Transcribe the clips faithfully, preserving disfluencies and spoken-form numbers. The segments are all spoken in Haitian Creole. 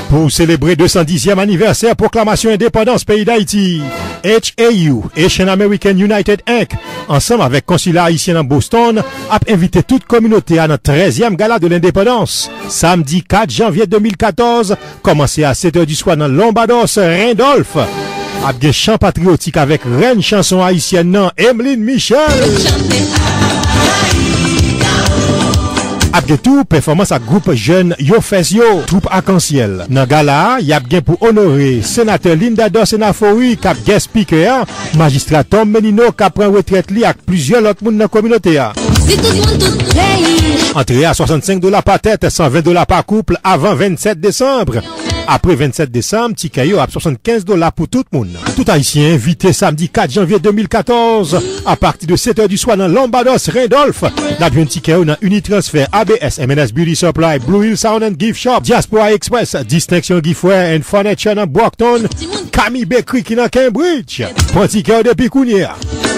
Pou selebre de san dizyèm anivèsè pwoklamasyon endepandans peyi Dayiti, H A U, Haitian American United Inc, ansanm avèk Konsila Ayisyen nan Boston, ap envite tout kominote a nan trèzyèm Gala de Lendepandans, samdi kat janvye de mil katòz, kòmanse a sèt è di swa nan Lombados Randolph. Ap gen chan patriyotik avèk rèn chanson ayisyèn nan, Emeline Michel. Ap gen tou pèfòmans ak gwoup jèn Yo Fès Yo, Twoup Akansyèl. Nan gala a, y ap gen pou onore Senatè Linda Dorcéna Faury k ap guest speaker a, Majistra Tom Menino k ap pran retrèt li ak plizyè lòt moun nan kominote a. Si tout moun, tout peyi. Antre a swasannsenk dola pa tèt, san ven dola pa koup avan vennsèt desanm. Apre vennsèt desanm, tikè yo ap swasannkenz dola pou tout moun. Tout Ayisyen envite samdi kat janvye de mil katòz, apati de sèt è di swa nan Lombados Randolph. N ap jwenn tikè yo nan Unitransfer, A B S, M N S Beauty Supply, Blue Hill Sound and Gift Shop, Diaspora Express, Distinction Giftware and Furniture nan Brockton, Kami Bakery ki nan Cambridge. Pran tikè yo depi kounye a.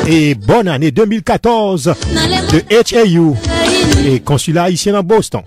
E bòn ane de mil katòz de H A U e Konsila Ayisyen nan Boston.